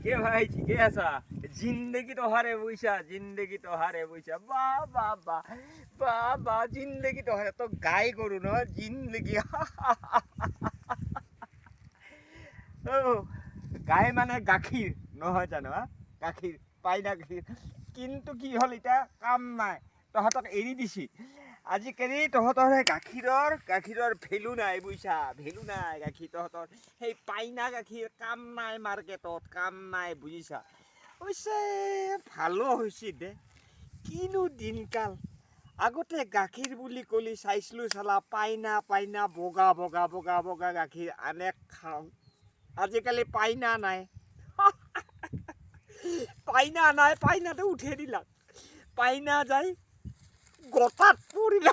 ঠিকে ভাই, ঠিকে আছা। জিন্দগী তহাৰে বুইছা, জিন্দগী তহাৰে বুইছা। বা বা বা বা বা, জিন্দগী তহাৰে। তই গাই গৰু নহয় জিন্দগী। অ' গাই মানে গাখীৰ নহয় জানো? হা, গাখীৰ পাই না গাখীৰ। কিন্তু কি হ'ল, এতিয়া কাম নাই, তহঁতক এৰি দিছি। আজিকালি তহঁতৰ সেই গাখীৰৰ ভেলু নাই বুইছা, ভেলু নাই গাখীৰ তহঁতৰ। সেই পাইনা গাখীৰ কাম নাই, মাৰ্কেটত কাম নাই বুজিছা। অৱশ্যে ভালো হৈছে দে, কিনো দিনকাল। আগতে গাখীৰ বুলি ক'লি চাইছিলোঁ চালা পাইনা পাইনা বগা বগা বগা বগা গাখীৰ আনে খাওঁ। আজিকালি পাইনা নাই, পাইনা নাই, পাইনাটো উঠে দিলাক, পাইনা যায় গোটাত পৰিলা।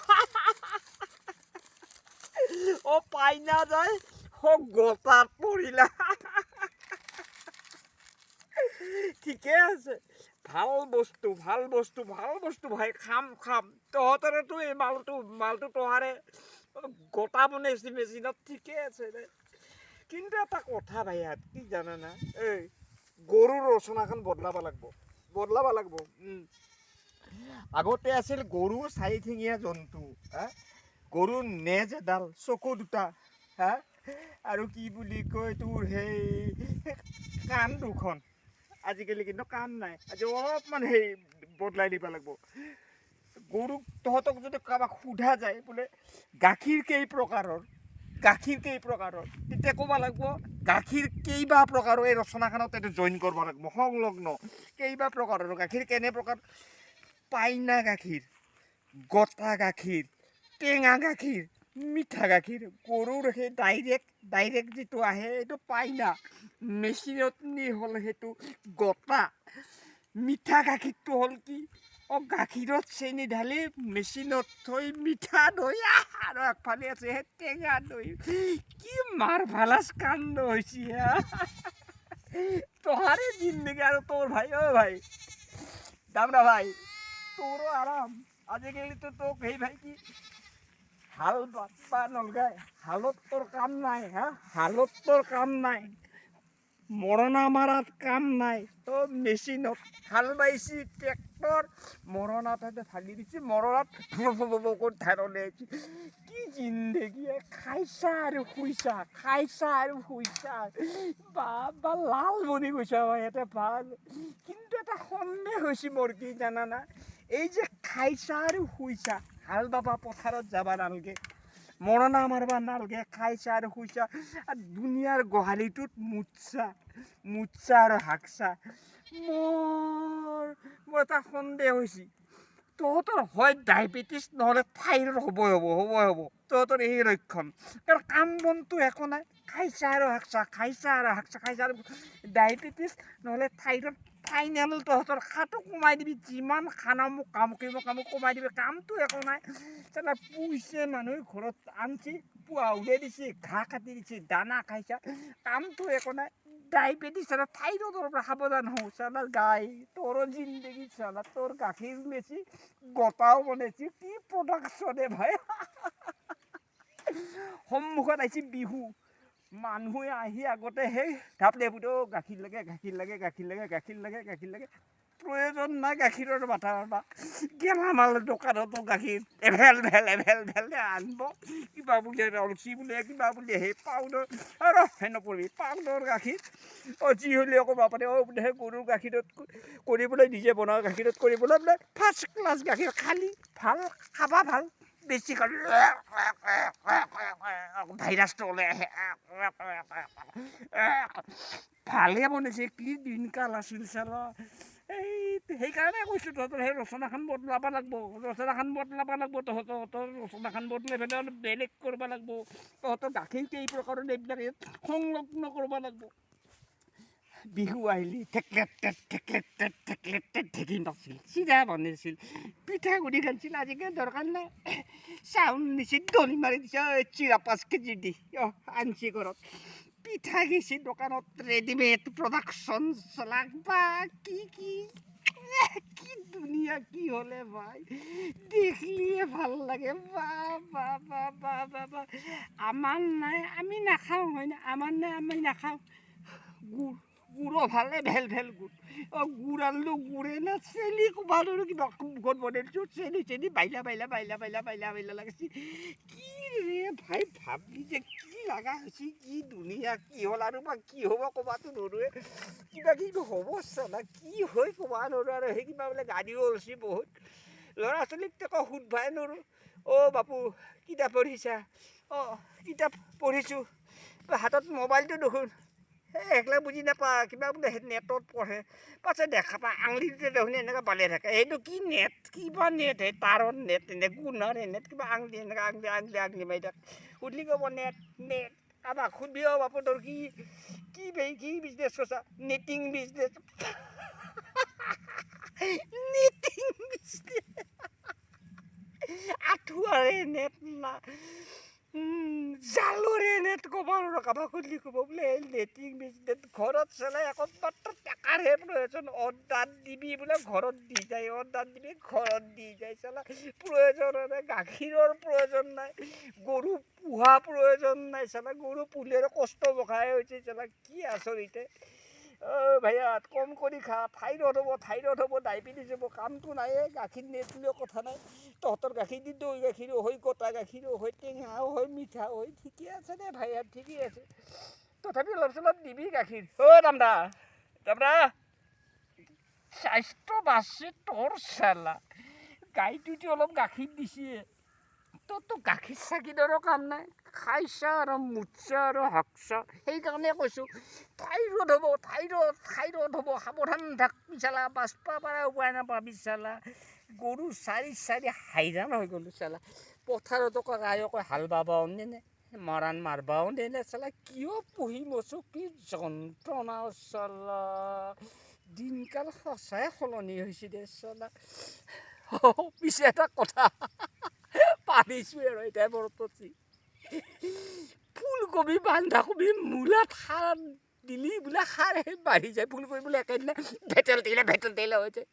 অ পাইনা যায় অ গোটাত পৰিলা। ঠিকে আছে, ভাল বস্তু, ভাল বস্তু, ভাল বস্তু ভাই, খাম খাম। তহঁতৰেতো এই মালটো তহাৰে গোটা বনাইছে মেচিনত, ঠিকে আছে দে। কিন্তু এটা কথা ভাইয়াত কি জানানা, এই গৰুৰ ৰচনাখন বদলাব লাগিব, বদলাব লাগিব। আগতে আছিল গৰু চাৰিঠেঙীয়া জন্তু, হা, গৰুৰ নেজ এডাল, চকু দুটা, হা, আৰু কি বুলি কয় তোৰ সেই কাণ দুখন। আজিকালি কিন্তু কাণ নাই, আজি অলপমান সেই বদলাই দিব লাগিব গৰুক। তহঁতক যদি কাৰোবাক সোধা যায় বোলে গাখীৰ কেই প্ৰকাৰৰ, গাখীৰ কেই প্ৰকাৰৰ, তেতিয়া ক'ব লাগিব গাখীৰ কেইবা প্ৰকাৰৰ। এই ৰচনাখনত এইটো জইন কৰিব লাগিব, সংলগ্ন কেইবা প্ৰকাৰৰ গাখীৰ, কেনে প্ৰকাৰ, পাইনা গাখীৰ, গোটা গাখীৰ, টেঙা গাখীৰ, মিঠা গাখীৰ। গৰুৰ সেই ডাইৰেক্ট যিটো আহে এইটো পাইনা, মেচিনত নি হ'ল সেইটো গোটা। মিঠা গাখীৰটো হ'ল কি, অ গাখীৰত চেনি ঢালি মেচিনত থৈ মিঠা দৈ, আৰু একফালে আছে সেই টেঙা দৈ। কি মাৰভালাছ কাণ্ড হৈছে তোহাৰে জিন্দগী। আৰু তোৰ ভাই, অ ভাই দামৰা ভাই, তোৰো আৰাম। আজিকালিতো তোক সেই ভাই কি হাল বাবা নলগাই, হালত তোৰ কাম নাই, হা, হালত তোৰ কাম নাই, মৰণা মাৰাত কাম নাই। তো মেচিনত হাল বাইছি, ট্ৰেক্টৰ মৰণাত ঢালি দিছি, মৰণাত কৰি ধান উলিয়াইছি। কি জিন্দগী, খাইছা আৰু শুইছা, খাইছা আৰু শুইছা। বা লাল বনি গৈছা ভাই, এটা ভাল। কিন্তু এটা সন্দেহ হৈছে মোৰ, কি জানানা, এই যে খাইছা আৰু শুইছা, হাল বাবা পথাৰত যাবা নালগে, মৰণা মাৰবা নালগে, খাইছা আৰু শুইছা, আৰু দুনিয়াৰ গোহালিটোত মুতছা, মুতছা আৰু হাকছা। মোৰ এটা সন্দেহ হৈছে, তহঁতৰ হয় ডায়েবেটিছ নহ'লে থাইৰইড হ'বই হ'ব, হ'বই হ'ব তহঁতৰ এই লক্ষণ। কাৰণ কাম বনটো একো নাই, খাইছা আৰু হাকছা, খাইছা আৰু হাকছা, খাইছা আৰু ডায়েবেটিছ নহ'লে থাইৰইড ফাইনেল। তহঁতৰ খাটো কমাই দিবি, যিমান খানা মোক কামুকি কামুক কমাই দিবি, কামটো একো নাই। চালা পুইছে মানুহে ঘৰত আনছি, পুৱা উলিয়াই দিছে, ঘাঁহ কাটি দিছে, দানা খাইছা, কামটো একো নাই। ডায়েবেটিছ আৰু থাইৰইডৰ পৰা সাৱধান হওঁ। চালা গাই তোৰো জিন্দগী, চালা তোৰ গাখীৰ বেছি গোটাও বনাইছি, কি প্ৰডাকশ্যনে ভাই। সন্মুখত আহিছে বিহু, মানুহে আহি আগতে সেই ঢাপলে পুতো গাখীৰ লাগে, গাখীৰ লাগে, গাখীৰ লাগে, গাখীৰ লাগে, গাখীৰ লাগে। প্ৰয়োজন নাই গাখীৰৰ মাথা মাৰবা, গেলামাল দোকানতো গাখীৰ এভেল এভেল ভেল আনব, কিবা বোলে অলচি বোলে, কিবা বোলে সেই পাউডাৰ, আৰু সেই নপৰিবি পাউডাৰ গাখীৰ। অ যি হ'লেও ক'ব পাৰে, অ বোলে সেই গৰুৰ গাখীৰত কৰিবলৈ, নিজে বনোৱা গাখীৰত কৰিবলৈ বোলে ফাৰ্ষ্ট ক্লাছ গাখীৰ, খালি ভাল, খাবা ভাল, বেছি ভাইৰাছটো ওলাই আহে। ভালে বনাইছে, কি দিনকাল আছিল চালা। এই সেইকাৰণে কৈছোঁ তহঁতৰ সেই ৰচনাখন বদলাব লাগিব, ৰচনাখন বদলাব লাগিব। তহঁতৰ ৰচনাখন বদলাই পেলাই অলপ বেলেগ কৰিব লাগিব। তহঁতৰ গাখীৰ কেই প্ৰকাৰৰ এইবিলাক ইয়াত সংলগ্ন কৰিব লাগিব। বিহু আহিলি ঠেকলেট টেট ঠেকলেট টেট ঠেকলেট টেট ঢেঁকী নাছিল, চিৰা বনাইছিল, পিঠাগুড়ি খাইছিল। আজিকালি দৰকাৰ নাই, চাউল নিছি দলি মাৰি দিছে, চিৰা 5 কেজি দি অ আনছি ঘৰত, পিঠা গেছি দোকানত, ৰেডিমেড প্ৰডাকশ্যন চলাক। বা কি কি কি দুনিয়া কি হ'লে ভাই, দেখিলিয়ে ভাল লাগে। বা বা বা বা বা বা, আমাৰ নাই, আমি নাখাওঁ হয় না, আমাৰ নাই, আমি নাখাওঁ। গুড় গুড়ো ভালে ভেল ভেল গুড়। অ গুড় আনলো, গুড়ে না চেনি ক'বা নোৱাৰো, কিবা মুখত বনাই দিছোঁ, চেনি চেনি বাইলা বাইলা বাইলা বাইলা বাইলা বাইলা লাগিছে। কি ৰে ভাই, ভাবলি যে কি লগা হৈছে, কি দুনিয়া কি হ'ল আৰু বা কি হ'ব ক'বাতো নোৱাৰোৱে। কিবা কিবি হ'ব চালা, কি হৈ ক'বা নোৱাৰো আৰু। সেই কিবা বোলে গাড়ীও ওলছি বহুত, ল'ৰা ছোৱালীক একো সুধবাই নোৱাৰো। অ' বাপু কিতাপ পঢ়িছা? অঁ কিতাপ পঢ়িছোঁ। হাতত মোবাইলটো দেখোন, এই একলা বুজি নাপা, কিবা বোলে সেই নেটত পঢ়ে। পাছে দেখা পা আঙুলিটোতে দেখোন এনেকৈ পালে থাকে, সেইটো কি নেট, কিবা নেট, সেই তাৰৰ নেট এনে গুণাৰে নেট, কিবা আঙুলি এনেকৈ আঙুলি আঙুলি আঙুলি মাৰি থাকে। সুধলি ক'ব নেট নেট। কাৰোবাক সুধবি, অ' বাপু তোৰ কি কি কি বিজনেছ কৰিছা? নেটিং বিজনেছ, নেটিং বিজনেছ, আঁঠুৱাৰে নেট না জালৰে নেট ক'ব নোৱাৰো। কাৰোবাক সুধলি ক'ব বোলে এই নেটিং বিজনেছ। ঘৰত চলাই আকৌ মাত্ৰ টকাৰহে প্ৰয়োজন, অৰ্ডাৰ দিবি বোলে ঘৰত দি যায়, অৰ্ডাৰ দিবি ঘৰত দি যায়। চালা প্ৰয়োজন নাই, গাখীৰৰ প্ৰয়োজন নাই, গৰু পোহা প্ৰয়োজন নাই। চালা গৰু পুহিলে আৰু কষ্ট বখাই হৈছে। চালা কি আচৰিতে। অ' ভাইয়া কম কৰি খা, থাইৰয়ড হ'ব, থাইৰয়ড হ'ব, ডায়েবেটিছ হ'ব, কামটো নাইয়ে। গাখীৰ নেদিলেও কথা নাই, তহঁতৰ গাখীৰ দি দৈ গাখীৰো হয়, গোটা গাখীৰো হয়, টেঙাও হয়, মিঠাও হয়। ঠিকে আছে দে ভাইয়া, ঠিকে আছে, তথাপি অলপ চলপ দিবি গাখীৰ। অ' দামদা দামদা, স্বাস্থ্য বাচে তোৰ। চালা গাইটোতে অলপ গাখীৰ দিছে, তোৰতো গাখীৰ চাখীৰৰো কাম নাই, খাইছা আৰু মুতছা আৰু হাকছা। সেইকাৰণে কৈছোঁ থাইৰয়ড হ'ব, থাইৰয়ড থাইৰয়ড হ'ব, সাৱধান থাকবি চালা, বাচবা পাৰা উপায় নাপাবি চালা। গৰু চাৰি চাৰি হাইৰাণ হৈ গ'লোঁ চালা। পথাৰতো গায়কে হাল বাবও নেনে, মৰাণ মাৰবাও নেনে। চালা কিয় পুহি মৰছোঁ, কি যন্ত্ৰণা চালা। দিনকাল সঁচাই সলনি হৈছে দে চালা। পিছে এটা কথা পাৰিছোঁ আৰু এতিয়া মনত পৰিছে, ফুলকবি বন্ধাকবি মূলাত সাৰ দিলি বোলে সাৰহে বাঢ়ি যায়, ফুলকবি বোলে একেদিনা ভেটেল দিলে ভেটেল দিলে হৈ যায়।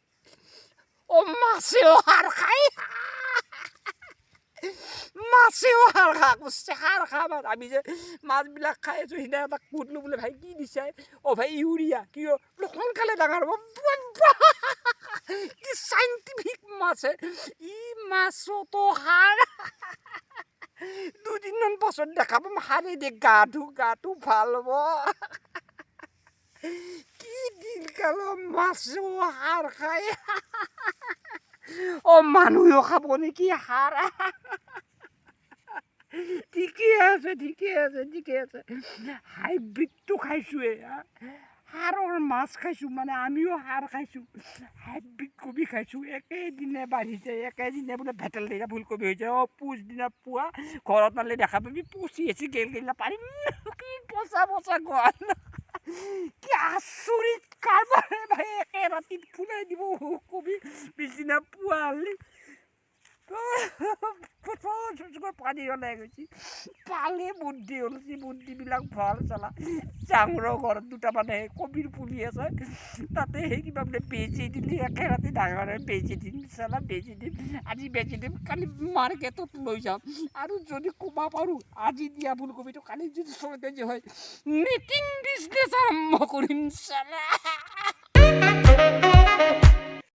অ' মাছেও সাৰ খায়, মাছেও সাৰ খা কৰিছে, সাৰ খা মাছ। আমি যে মাছবিলাক খাই আছোঁ, সিদিনা এটা সুধিলোঁ বোলে ভাই কি দিছা? অ' ভাই ইউৰিয়া। কিয়? বোলে সোনকালে ডাঙৰ হ'ব। কি চাইণ্টিফিক মাছ হে, ই মাছতো সাৰ। দুদিনমান পাছত দেখা পাম সাৰে দি গা ধু, গাটো ভাল হ'ব। কি দিনকালৰ মাছেও সাৰ খায়, অ' মানুহেও খাব নেকি সাৰ? ঠিকে আছে, ঠিকে আছে, ঠিকে আছে। হাইব্ৰীডটো খাইছোঁৱে, সাৰৰ মাছ খাইছোঁ, মানে আমিও সাৰ খাইছোঁ, হাইব্ৰীড কবি খাইছোঁ। একেদিনে বাঢ়ি যায়, একেদিনে বোলে ভেটেল দিনা ফুলকবি হৈ যায়। অ' পিছদিনা পুৱা ঘৰত নালে দেখা পাবি পচি আছে, গেল গেলা পাৰিম, কি পচা পচা গোৱা, কি আচৰিত কাৰবাৰ ভাই। একে ৰাতিত ফুলাই দিব কবি, পিছদিনা পুৱা আনলি পানী ওলাই গৈছে। পালে বুদ্ধি ওলছি, বুদ্ধিবিলাক ভাল চালা। ডাঙৰৰ ঘৰত দুটামান সেই কবিৰ পুলি আছে, তাতে সেই কিবা বোলে বেজি দিলি একে ৰাতি ডাঙৰ হয়। বেজি দিম চালা, বেজি দিম, আজি বেজি দিম, কালি মাৰ্কেটত লৈ যাম। আৰু যদি ক'ব পাৰোঁ আজি দিয়া ফুলকবিটো কালি যদি 6 কেজি হয়, নেটিং বিজনেছ আৰম্ভ কৰিম চালা।